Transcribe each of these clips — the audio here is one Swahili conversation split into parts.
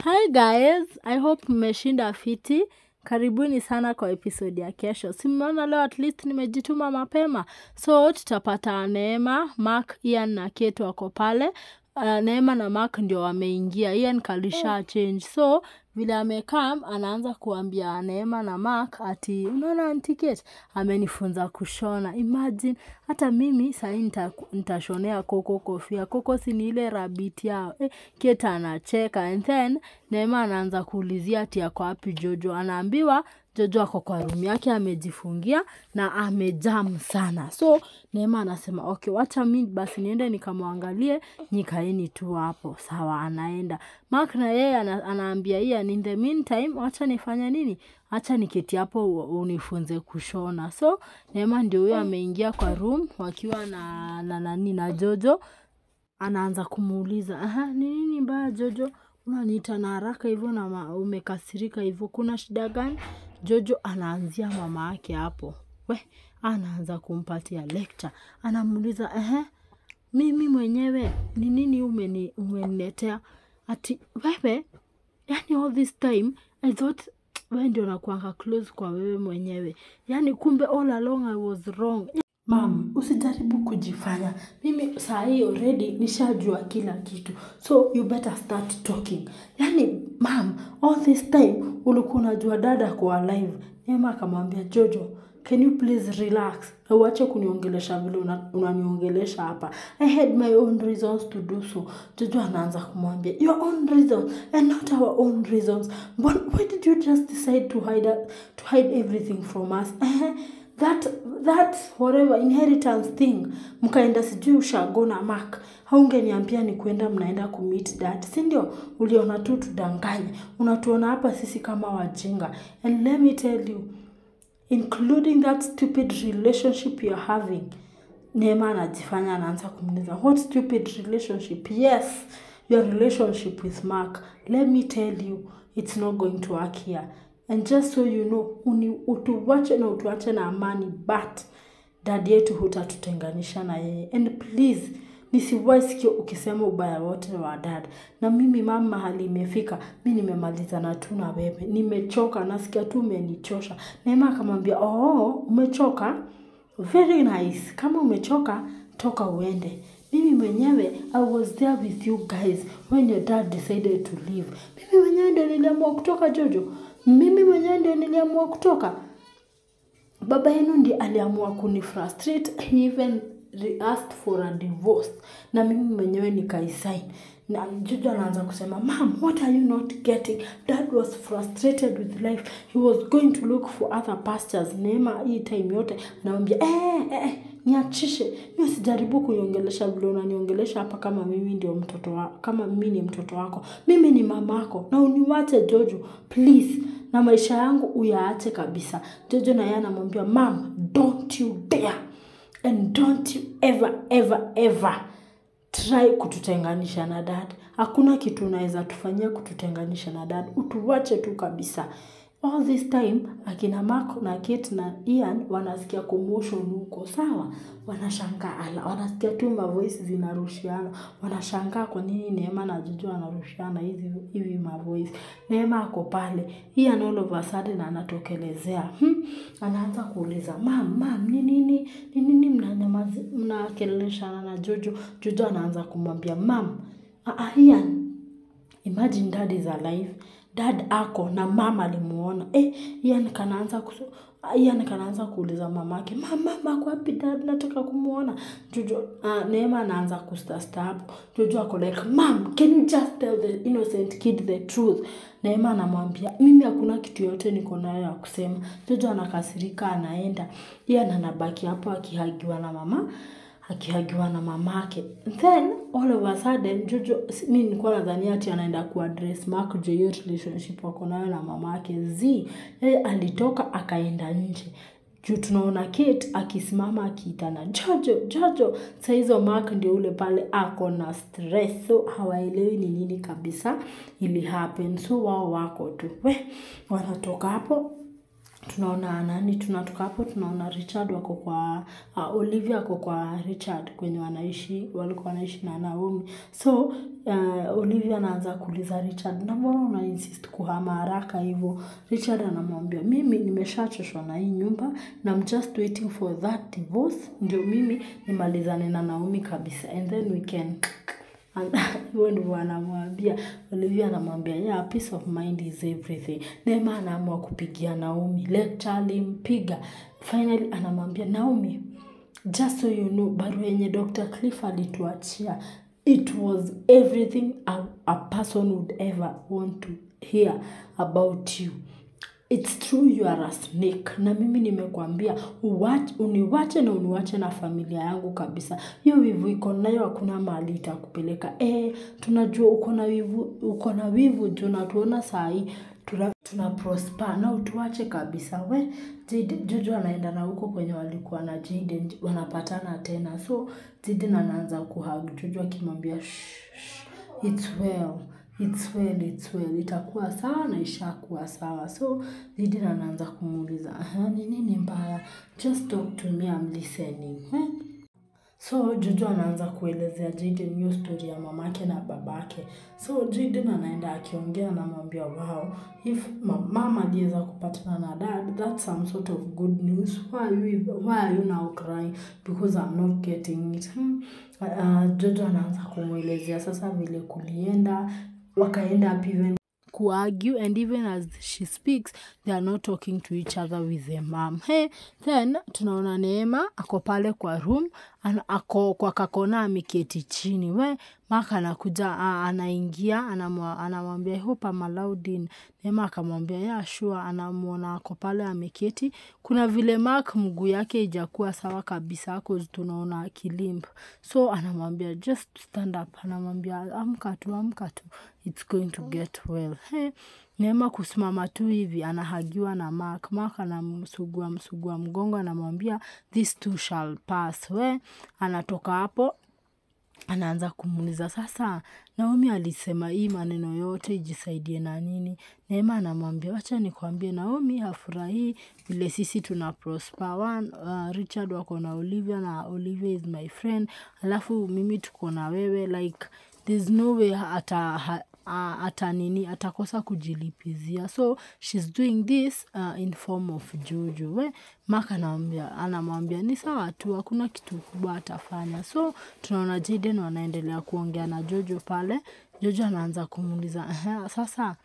Hi guys, I hope mmeshinda fiti. Karibuni sana kwa episode ya kesho. Si mmeona leo at least nimejituma mapema. So tutapata Neema, Mark, Ian na Kate wako pale. Neema na Mark ndio wameingia. Ian kalisha change. So vile amekam anaanza kuambia Neema na Mark ati unaona Auntie Kate amenifunza kushona. Imagine hata mimi sahi nitashonea Coco kofia. Coco si ni ile rabbit yao. Kate anacheka and then Neema anaanza kuulizia ati ako wapi Jojo. Anaambiwa Jojo ako kwa room yake amejifungia na amejam sana. So Neema anasema okay, wacha mimi basi niende nikamwangalie, nikaeni tu hapo. Sawa, anaenda. Mark na yeye anaambia Ian in the meantime wacha nifanye nini? Acha niketi hapo unifunze kushona. So Neema ndio huyo ameingia kwa room wakiwa na nani na Jojo. Anaanza kumuuliza, aha, ni nini mbaya Jojo? Unaniita na haraka hivyo na umekasirika hivyo, kuna shida gani? Jojo anaanzia mama yake hapo. We, anaanza kumpatia lecture. Anamuuliza, mimi mwenyewe ni nini umeniletea? Ati wewe, yani all this time I thought wewe ndio unakuanga close kwa wewe mwenyewe. Yani kumbe all along I was wrong. Mam, usijaribu kujifanya. Mimi saa hii already nishajua kila kitu. So you better start talking. Yani mam, all this time ulikuwa unajua dada kwa alive. Neema akamwambia Jojo, can you please relax? Na uache kuniongelesha vile unaniongelesha hapa. I had my own reasons to do so. Jojo anaanza kumwambia, your own reasons and not our own reasons. But why did you just decide to hide everything from us? That whatever inheritance thing, mkaenda sijui ushago na Mark. Haungeniambia ni kuenda mnaenda kumeet dad. Si ndio? Uliona tu tudanganye. Unatuona hapa sisi kama wajinga. And let me tell you, including that stupid relationship you're having. Neema anajifanya anaanza kumuuliza, what stupid relationship? Yes, your relationship with Mark. Let me tell you, it's not going to work here. And just so you know, utuwache na utuache na amani, but dad yetu hutatutenganisha na yeye. And please, nisiwahi sikia ukisema ubaya wote wa dad. Na mimi mama mahali imefika, mimi nimemalizana tu na wewe. Nimechoka, nasikia tu umenichosha. Neema akamwambia, oh, umechoka? Very nice. Kama umechoka, toka uende. Mimi mwenyewe, I was there with you guys when your dad decided to leave. Mimi mwenyewe ndio niliamua kutoka Jojo. Mimi mwenyewe ndio niliamua kutoka. Baba yenu ndiye aliamua kunifrustrate. He even asked for a divorce. Na mimi mwenyewe nikaisign. Na Jojo anaanza kusema, Mom, what are you not getting? Dad was frustrated with life. He was going to look for other pastures. Neema hii time yote anamwambia, niachishe. Mimi sijaribu kuniongelesha vile unaniongelesha hapa kama mimi ndio mtoto wako, kama mimi ni mtoto wako. Mimi ni mamako na uniwache Jojo, please. Na maisha yangu uyaache kabisa. Jojo na yeye anamwambia, Mom, don't you dare. And don't you ever ever ever try kututenganisha na dad. Hakuna kitu unaweza tufanyia kututenganisha na dad. Utuwache tu kabisa. All this time akina Mark na Kate na Ian wanasikia commotion huko, sawa? Wanashangaa, wanasikia tu ma voice zinarushiana. Wanashangaa kwa nini Neema na Jojo wanarushiana hivi ma voice. Neema ako pale, Ian all of a sudden anatokelezea. Anaanza kuuliza, mam, ni nini? Ni nini mnakeleleshana na Jojo? Jojo anaanza kumwambia, mam, Ian, imagine dad is alive. Dad ako na mama alimuona. Ian kanaanza kuuliza mamake, mama ako wapi dad, nataka kumuona. Jojo, Neema anaanza kustasta hapo. Jojo ako like, mom, can you just tell the innocent kid the truth? Neema anamwambia, mimi hakuna kitu yote niko nayo ya kusema. Jojo anakasirika, anaenda. Ian anabaki hapo akihagiwa na mama. Akihagiwa na mamake. Then all of a sudden Jojo, mimi nilikuwa nadhania ati anaenda kuaddress Mark juu hiyo relationship wako nayo na mamake. Yeye alitoka akaenda nje. Juu tunaona Kate akisimama akiitana Jojo, Jojo. Sasa hizo Mark ndio ule pale ako na stress. So hawaelewi ni nini kabisa ili happen. So wao wako tu. We, wanatoka hapo. Tunaona nani, tunatoka hapo tunaona Richard wako kwa Olivia wako kwa Richard kwenye wanaishi, walikuwa wanaishi na Naomi. So Olivia anaanza kuuliza Richard, na mbona una insist kuhama haraka hivyo? Richard anamwambia, mimi nimeshachoshwa na hii nyumba na I'm just waiting for that divorce ndio mimi nimalizane na Naomi kabisa, and then we can. Hivyo ndivyo anamwambia. Olivia anamwambia, yeah, peace of mind is everything. Neema anaamua kupigia Naomi lecture, alimpiga. Finally anamwambia Naomi, just so you know, barua yenye Dr. Cliff alituachia, it was everything a person would ever want to hear about you. It's true you are a snake. Na mimi nimekwambia uniwache na uniwache na familia yangu kabisa. Hiyo wivu iko nayo hakuna mahali itakupeleka. Tunajua uko na wivu, uko na wivu tunatuona saa hii tuna prosper na utuache kabisa. We Jojo anaenda na huko kwenye walikuwa na Jaden, wanapatana tena. So Jaden anaanza kuhug Jojo akimwambia shh, it's well. It's well, it's well. Itakuwa sawa na ishakuwa sawa. So Jaden anaanza kumuuliza, ni nini mbaya? Just talk to me, I'm listening. So Jojo anaanza kuelezea Jaden hiyo story ya mamake na babake. So Jaden anaenda akiongea, anamwambia wow, if mama aliweza kupatana na dad, that's some sort of good news. Why are you now crying? Because I'm not getting it. Jojo anaanza kumuelezea sasa vile kulienda, wakaenda up even kuargue, and even as she speaks they are not talking to each other with their mom. Hey, then tunaona Neema ako pale kwa room, ako kwa kakona ameketi chini. We Mark anakuja, anaingia, anamwambia I hope I'm allowed in. Neema akamwambia yeah sure. Anamuona ako pale ameketi. Kuna vile Mark mguu yake haijakuwa sawa kabisa, cause tunaona akilimp. So anamwambia just stand up, anamwambia amka tu, amka tu, it's going to get well. Hey, Neema kusimama tu hivi anahagiwa na Mark. Mark anamsugua msugua mgongo, anamwambia this too shall pass. We anatoka hapo anaanza kumuuliza sasa Naomi alisema hii maneno yote ijisaidie na nini? Neema anamwambia wacha nikwambie, Naomi hafurahii vile sisi tuna prosper. One, Richard wako na Olivia na Olivia is my friend, alafu mimi tuko na wewe, like there's no way ata nini atakosa kujilipizia. So she's doing this in form of Jojo. We Mark anamwambia ni sawa tu, hakuna kitu kubwa atafanya. So tunaona Jaden wanaendelea kuongea na Jojo pale. Jojo anaanza kumuuliza, sasa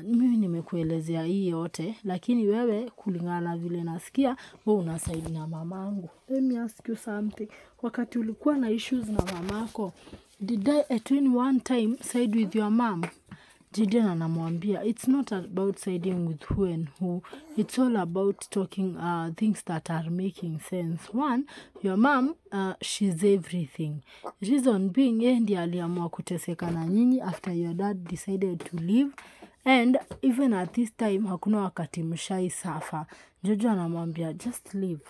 mimi nimekuelezea hii yote, lakini wewe kulingana na vile nasikia wewe unasaidia na mamangu. Let me ask you something. Wakati ulikuwa na issues na mamako, did I at any one time side with your mom? Jaden anamwambia it's not about siding with who and who. It's all about talking things that are making sense. One, your mom, she's everything. Reason being, yeye ndiye aliamua kuteseka na nyinyi after your dad decided to leave. And even at this time hakuna wakati mshai suffer. Jojo anamwambia just leave.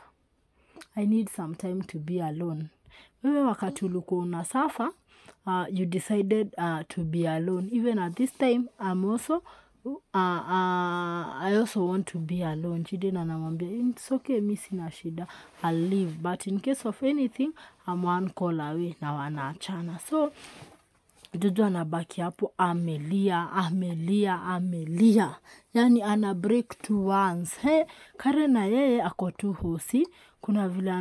I need some time to be alone. Wewe wakati ulikuwa una suffer, you decided to be alone. Even at this time, I'm also I also want to be alone. Jaden anamwambia it's okay, mi sina shida, I'll leave, but in case of anything I'm one call away. Na wanaachana. So Jojo anabaki hapo amelia, amelia, amelia, yani ana break to once. Hey, Karen na yeye ako tu hosi. Kuna vile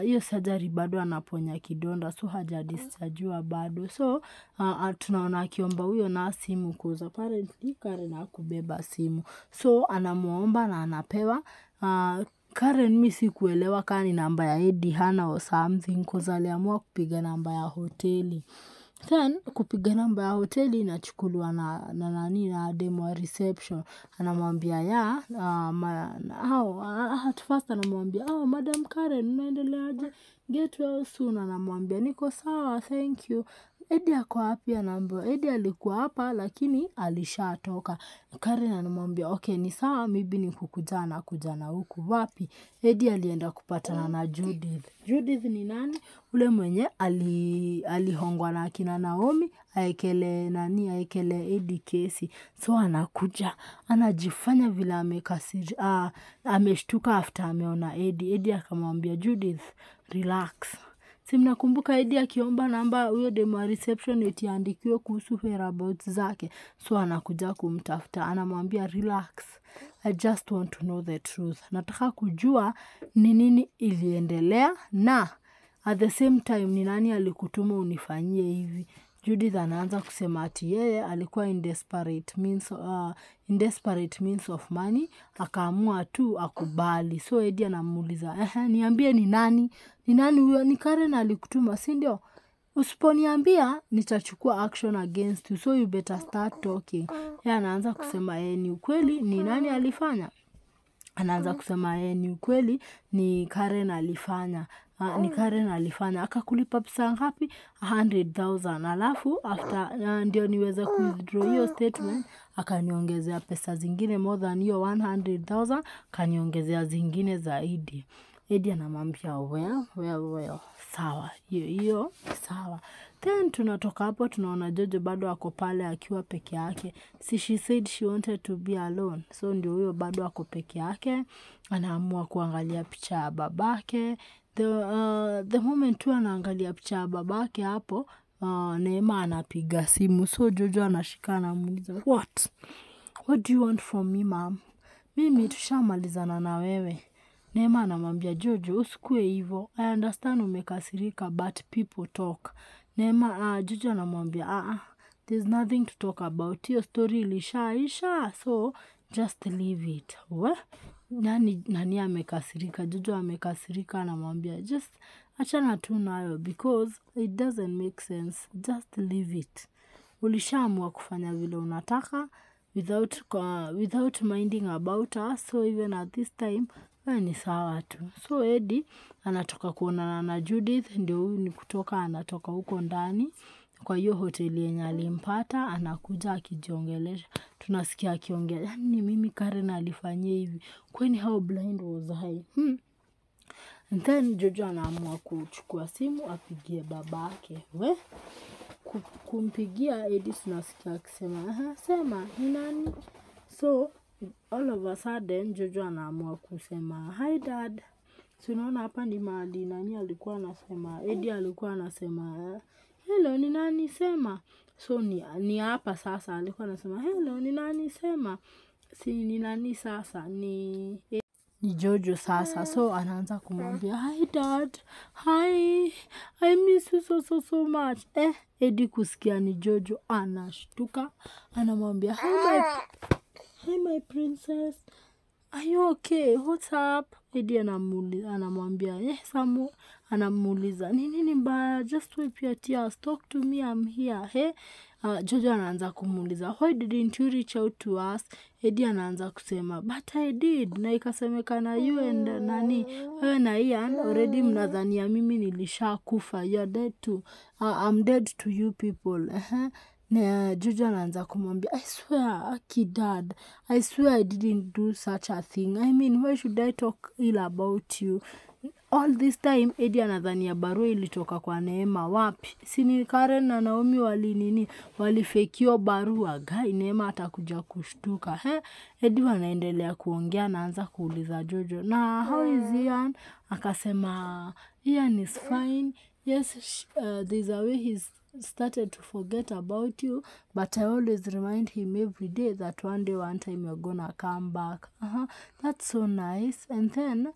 hiyo surgery bado anaponya kidonda, so hajadischargiwa bado. So tunaona akiomba huyo na simu, cause apparently Karen hakubeba simu. So anamuomba na anapewa. Karen mi sikuelewa kama ni namba ya Eddie Hana or something, cause aliamua kupiga namba ya hoteli. Then kupiga namba ya hoteli inachukuliwa na nani, na demo wa reception. Anamwambia ya at first anamwambia oh Madam Karen unaendeleaje, get well soon. Anamwambia niko sawa thank you. Eddie ako wapi? Anaambiwa Eddie alikuwa hapa lakini alishatoka. Karen anamwambia okay, ni sawa, maybe ni kukujana kujana huku. Wapi? Eddie alienda kupatana na Judith. Judith ni nani? Ule mwenye alihongwa na akina Naomi aekele nani, aekele Eddie kesi. So anakuja anajifanya vile amekasiri, ameshtuka after ameona Eddie. Eddie akamwambia Judith, relax. Si mnakumbuka Eddie akiomba namba huyo demo wa reception eti andikiwe kuhusu whereabouts zake. So anakuja kumtafuta, anamwambia relax, I just want to know the truth. Nataka kujua ni nini iliendelea na at the same time ni nani alikutuma unifanyie hivi. Judith anaanza kusema ati yeye alikuwa in desperate means of money, akaamua tu akubali. So Eddie anamuuliza, niambie ni nani? Ni nani huyo? Ni Karen alikutuma, si ndio? Usiponiambia nitachukua action against you, so you better start talking. Yeye anaanza kusema ni ukweli, ni nani alifanya? Anaanza kusema ni ukweli, ni Karen alifanya. Ni Karen alifanya. Akakulipa pesa ngapi? 100,000. Alafu after ndio niweze withdraw hiyo statement, akaniongezea pesa zingine more than hiyo 100,000, akaniongezea zingine zaidi. Eddie anamwambia well, sawa, hiyo sawa. Then tunatoka hapo tunaona Jojo bado ako pale akiwa peke yake. Si she said she wanted to be alone. So ndio huyo bado ako peke yake, anaamua kuangalia picha ya babake. The moment tu anaangalia picha ya babake hapo, Neema anapiga simu. So Jojo anashika anamuuliza, what do you want from me, mom? Mimi tushamalizana na wewe. Neema anamwambia Jojo, usikue hivyo. I understand umekasirika, but people talk. Neema, Jojo anamwambia there's nothing to talk about. Hiyo story ilishaisha, so just leave it. We? Nani amekasirika? Jojo amekasirika, anamwambia just achana tu nayo because it doesn't make sense. Just leave it. Ulishaamua kufanya vile unataka without minding about us, so even at this time ni sawa tu. So Eddie anatoka kuonana na Judith, ndio huyu ni kutoka anatoka huko ndani kwa hiyo hoteli yenye alimpata, anakuja akijiongelesha. Tunasikia akiongea, yani mimi Karen alifanyia hivi, kwani how blind was I? And then Jojo anaamua kuchukua simu apigie babake. We kumpigia Eddie tunasikia akisema, sema ni nani? So all of a sudden Jojo anaamua kusema hi dad. So unaona hapa ni mahali nani alikuwa anasema, Eddie alikuwa anasema hello ni nani, sema. So ni hapa sasa alikuwa anasema hello ni nani, sema. Si ni nani sasa, ni Jojo sasa. So anaanza kumwambia hi dad, hi, I miss you so much. Eddie kusikia ni Jojo anashtuka, anamwambia hi my princess, are you okay, what's up? Eddie anamwambia yes, anamuuliza nini ni mbaya, just wipe your tears, talk to me, I'm here. Hey, Jojo anaanza kumuuliza why didn't you reach out to us? Eddie anaanza kusema but I did, na ikasemekana you and nani, wewe na Ian already mnadhania mimi nilishakufa, you are dead to I'm dead to you people. Na Jojo anaanza kumwambia I swear, Aki dad, I swear I didn't do such a thing. I mean, why should I talk ill about you? All this time Eddie anadhania barua ilitoka kwa Neema. Wapi? Si ni Karen na Naomi wali walifekio barua. Gai, Neema atakuja kushtuka. Eddie anaendelea kuongea, anaanza kuuliza Jojo, na how is Ian? Akasema Ian is fine. Yes, there's a way he's started to forget about you, but I always remind him every day that one day, one time you're gonna come back. That's so nice. And then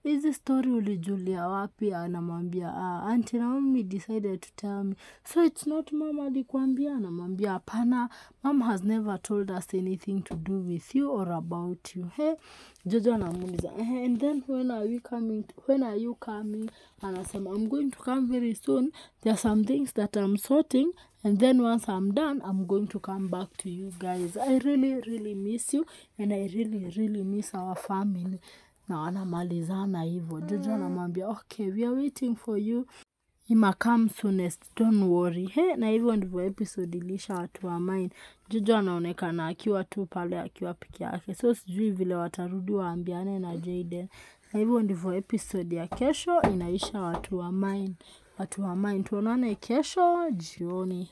hizi story ulijulia wapi? Anamwambia Auntie Naomi decided to tell me. So it's not mama alikwambia? Anamwambia hapana, mom has never told us anything to do with you or about you. Hey, Jojo anamuuliza and then when are we coming? When are you coming? Anasema I'm going to come very soon. There are some things that I'm sorting, and then once I'm done, I'm going to come back to you guys. I really really miss you, and I really really miss our family. Na wanamalizana hivyo. Jojo anamwambia okay, we are waiting for you. Ima come soonest, don't worry. He, na hivyo ndivyo episode ilisha, watu wa mine. Jojo anaonekana akiwa tu pale akiwa peke yake. So sijui vile watarudi waambiane na Jayden. Na hivyo ndivyo episode ya kesho inaisha, watu wa mine. Watu wa mine, tuonane kesho jioni.